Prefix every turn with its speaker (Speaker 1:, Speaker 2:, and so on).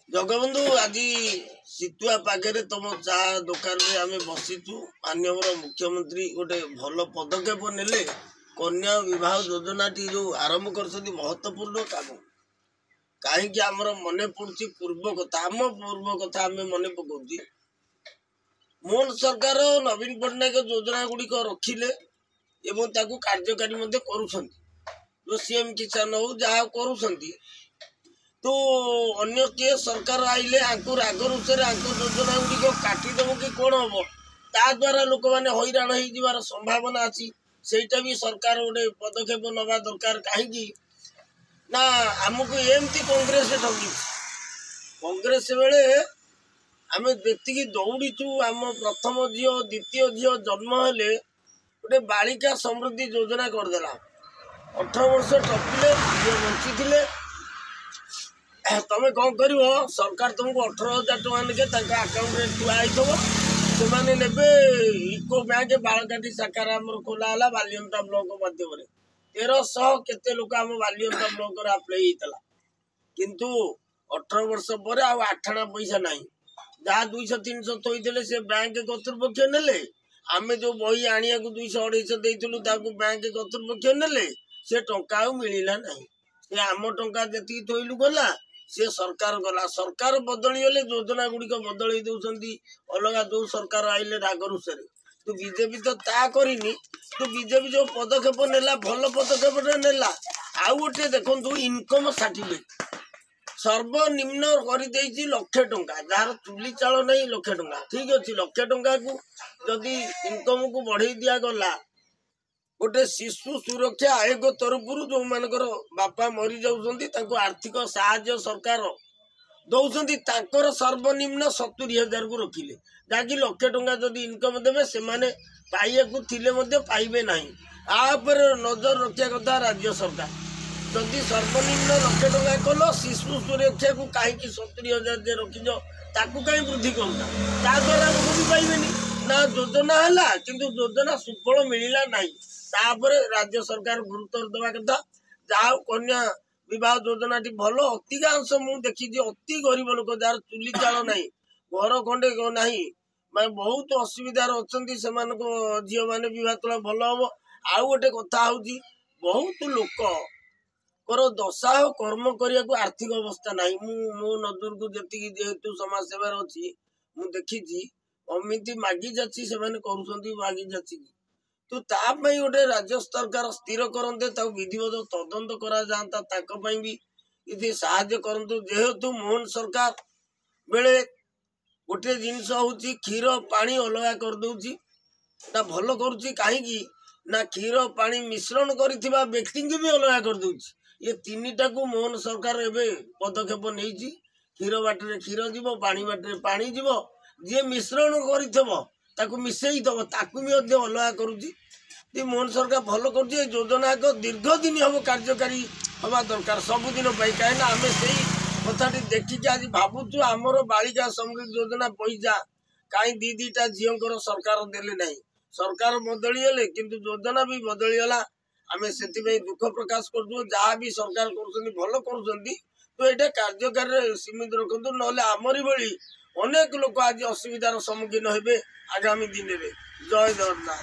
Speaker 1: ଜଗବନ୍ଧୁ, ଆଜି ଶୀତୁଆ ପାଗରେ ତମ ଚା ଦୋକାନରେ ଆମେ ବସିଛୁ। ମାନ୍ୟବର ମୁଖ୍ୟମନ୍ତ୍ରୀ ଗୋଟେ ଭଲ ପଦକ୍ଷେପ ନେଲେ, କନ୍ୟା ବିବାହ ଯୋଜନାଟି ଯେଉଁ ଆରମ୍ଭ କରିଛନ୍ତି, ମହତ୍ୱପୂର୍ଣ୍ଣ କାମ। କାହିଁକି ଆମର ମନେ ପଡୁଛି ପୂର୍ବ କଥା, ଆମ ପୂର୍ବ କଥା ଆମେ ମନେ ପକାଉଛି। ମୋହନ ସରକାର, ନବୀନ ପଟ୍ଟନାୟକ ଯୋଜନା ଗୁଡ଼ିକ ରଖିଲେ ଏବଂ ତାକୁ କାର୍ଯ୍ୟକାରୀ ମଧ୍ୟ କରୁଛନ୍ତି। ଯେଉଁ ସିଏମ୍ କିଷାନ ହଉ, ଯାହା କରୁଛନ୍ତି, ତ ଅନ୍ୟ କିଏ ସରକାର ଆଇଲେ ଆଙ୍କୁ ରାଗ ରୁଷରେ ଆଙ୍କ ଯୋଜନା ଗୁଡ଼ିକ କାଟିଦେବ କି କ'ଣ ହବ, ତା ଦ୍ୱାରା ଲୋକମାନେ ହଇରାଣ ହେଇଯିବାର ସମ୍ଭାବନା ଅଛି। ସେଇଟା ବି ସରକାର ଗୋଟେ ପଦକ୍ଷେପ ନେବା ଦରକାର। କାହିଁକି ନା ଆମକୁ ଏମିତି କଂଗ୍ରେସ ଠକିଛି। କଂଗ୍ରେସ ବେଳେ ଆମେ ଯେତିକି ଦୌଡ଼ିଛୁ, ଆମ ପ୍ରଥମ ଝିଅ ଦ୍ୱିତୀୟ ଝିଅ ଜନ୍ମ ହେଲେ ଗୋଟେ ବାଳିକା ସମୃଦ୍ଧି ଯୋଜନା କରିଦେଲା। 18 ବର୍ଷ ଟପିଲେ ଝିଅ ବଞ୍ଚିଥିଲେ ତମେ କ'ଣ କରିବ? ସରକାର ତମକୁ 18,000 ଟଙ୍କା ନେକେ ତାଙ୍କ ଆକାଉଣ୍ଟରେ ଥୁଆ ହେଇଥିବ, ସେମାନେ ନେବେ। ୟୁକୋ ବ୍ୟାଙ୍କ ବାଳକାଟି ଶାଖାରେ ଆମର ଖୋଲା ହେଲା ବାଲିଅନ୍ତା ବ୍ଲକ ମାଧ୍ୟମରେ। 1300 କେତେ ଲୋକ ଆମ ବାଲିଅନ୍ତା ବ୍ଲକରେ ଆପ୍ଲାଏ ହେଇଥିଲା। କିନ୍ତୁ 18 ବର୍ଷ ପରେ ଆଉ ଆଠଣା ପଇସା ନାହିଁ। ଯାହା 200 300 ଥୋଇଥିଲେ ସେ ବ୍ୟାଙ୍କ କର୍ତ୍ତୃପକ୍ଷ ନେଲେ। ଆମେ ଯୋଉ ବହି ଆଣିବାକୁ 200 250 ଦେଇଥିଲୁ, ତାକୁ ବ୍ୟାଙ୍କ କର୍ତ୍ତୃପକ୍ଷ ନେଲେ। ସେ ଟଙ୍କା ଆଉ ମିଳିଲା ନାହିଁ। ସେ ଆମ ଟଙ୍କା ଯେତିକି ଥୋଇଲୁ ଗଲା, ସେ ସରକାର ଗଲା। ସରକାର ବଦଳିଗଲେ ଯୋଜନା ଗୁଡ଼ିକ ବଦଳେଇ ଦଉଛନ୍ତି ଅଲଗା, ଯୋଉ ସରକାର ଆଇଲେ ରାଗ ରୁଷରେ। ତୁ ବିଜେପି ତ ତା କରିନି। ତୁ ବିଜେପି ଯୋଉ ପଦକ୍ଷେପ ନେଲା, ଭଲ ପଦକ୍ଷେପଟା ନେଲା। ଆଉ ଗୋଟେ ଦେଖନ୍ତୁ, ଇନକମ ସାର୍ଟିଫିକେଟ ସର୍ବନିମ୍ନ କରିଦେଇଛି ଲକ୍ଷେ ଟଙ୍କା। ଯାହାର ଚୁଲି ଚାଳ ନାହିଁ, ଲକ୍ଷେ ଟଙ୍କା ଠିକ ଅଛି। ଲକ୍ଷେ ଟଙ୍କାକୁ ଯଦି ଇନକମକୁ ବଢେଇ ଦିଆଗଲା, ଗୋଟେ ଶିଶୁ ସୁରକ୍ଷା ଆୟୋଗ ତରଫରୁ ଯୋଉମାନଙ୍କର ବାପା ମରିଯାଉଛନ୍ତି ତାଙ୍କୁ ଆର୍ଥିକ ସାହାଯ୍ୟ ସରକାର ଦଉଛନ୍ତି, ତାଙ୍କର ସର୍ବନିମ୍ନ 70,000କୁ ରଖିଲେ। ଯାହାକି ଲକ୍ଷେ ଟଙ୍କା ଯଦି ଇନକମ ଦେବେ, ସେମାନେ ପାଇବାକୁ ଥିଲେ ମଧ୍ୟ ପାଇବେ ନାହିଁ। ଆ ଉପରେ ନଜର ରଖିବା କଥା ରାଜ୍ୟ ସରକାର। ଯଦି ସର୍ବନିମ୍ନ ଲକ୍ଷେ ଟଙ୍କା କଲ, ଶିଶୁ ସୁରକ୍ଷାକୁ କାହିଁକି 70,000 ଯେ ରଖିଛ, ତାକୁ କାହିଁ ବୃଦ୍ଧି କରୁନା? ତା ଦ୍ୱାରା ଲୋକ ବି ପାଇବେନି ନା। ଯୋଜନା ହେଲା କିନ୍ତୁ ଯୋଜନା ସୁଫଳ ମିଳିଲା ନାହିଁ। ତାପରେ ରାଜ୍ୟ ସରକାର ଗୁରୁତ୍ୱ ଦେବା କଥା। ଯାହା ହଉ, କନ୍ୟା ବିବାହ ଯୋଜନାଟି ଭଲ। ଅଧିକାଂଶ ମୁଁ ଦେଖିଛି ଅତି ଗରିବ ଲୋକ, ଯାହାର ଚୁଲି ଚାଳ ନାହିଁ, ଘର ଖଣ୍ଡେ ନାହିଁ, ମାନେ ବହୁତ ଅସୁବିଧାରେ ଅଛନ୍ତି, ସେମାନଙ୍କ ଝିଅମାନେ ବିବାହ ତଳେ ଭଲ ହବ। ଆଉ ଗୋଟେ କଥା ହଉଛି, ବହୁତ ଲୋକଙ୍କର ଦଶାହ କର୍ମ କରିବାକୁ ଆର୍ଥିକ ଅବସ୍ଥା ନାହିଁ। ମୁଁ ମୋ ନଜରକୁ ଯେତିକି, ଯେହେତୁ ସମାଜ ସେବାରେ ଅଛି, ମୁଁ ଦେଖିଛି ଏମିତି ମାଗି ଯାଚି ସେମାନେ କରୁଛନ୍ତି, ମାଗି ଯାଚିକି। ତ ତା ପାଇଁ ଗୋଟେ ରାଜ୍ୟ ସରକାର ସ୍ଥିର କରନ୍ତେ, ତାକୁ ବିଧିବଦ୍ଧ ତଦନ୍ତ କରାଯାଆନ୍ତା, ତାଙ୍କ ପାଇଁ ବି କିଛି ସାହାଯ୍ୟ କରନ୍ତୁ। ଯେହେତୁ ମୋହନ ସରକାର ବେଳେ ଗୋଟେ ଜିନିଷ ହଉଛି କ୍ଷୀର ପାଣି ଅଲଗା କରିଦଉଛି, ତା ଭଲ କରୁଛି। କାହିଁକି ନା କ୍ଷୀର ପାଣି ମିଶ୍ରଣ କରିଥିବା ବ୍ୟକ୍ତିଙ୍କୁ ବି ଅଲଗା କରିଦଉଛି। ଏ ତିନିଟାକୁ ମୋହନ ସରକାର ଏବେ ପଦକ୍ଷେପ ନେଇଛି। କ୍ଷୀର ବାଟରେ କ୍ଷୀର ଯିବ, ପାଣି ବାଟରେ ପାଣି ଯିବ, ଯିଏ ମିଶ୍ରଣ କରିଥିବ ତାକୁ ମିଶେଇ ଦବ, ତାକୁ ବି ମଧ୍ୟ ଅଲଗା କରୁଛି। ମୋହନ ସରକାର ଭଲ କରୁଛି। ଏ ଯୋଜନା ଏକ ଦୀର୍ଘ ଦିନ ହବ କାର୍ଯ୍ୟକାରୀ ହେବା ଦରକାର ସବୁଦିନ ପାଇଁ। କାହିଁକିନା ଆମେ ସେଇ କଥାଟି ଦେଖିକି ଆଜି ଭାବୁଛୁ, ଆମର ବାଳିକା ସମୃଦ୍ଧି ଯୋଜନା ପଇସା କାହିଁ ଦି ଦିଟା ଝିଅଙ୍କର ସରକାର ଦେଲେ ନାହିଁ? ସରକାର ବଦଳିଗଲେ କିନ୍ତୁ ଯୋଜନା ବି ବଦଳିଗଲା। ଆମେ ସେଥିପାଇଁ ଦୁଃଖ ପ୍ରକାଶ କରୁଛୁ। ଯାହା ବି ସରକାର କରୁଛନ୍ତି ଭଲ କରୁଛନ୍ତି, ତ ଏଇଟା କାର୍ଯ୍ୟକାରୀରେ ସୀମିତ ରଖନ୍ତୁ, ନହେଲେ ଆମରି ଭଳି ଅନେକ ଲୋକ ଆଜି ଅସୁବିଧାର ସମ୍ମୁଖୀନ ହେବେ ଆଗାମୀ ଦିନରେ। ଜୟ ଜଗନ୍ନାଥ।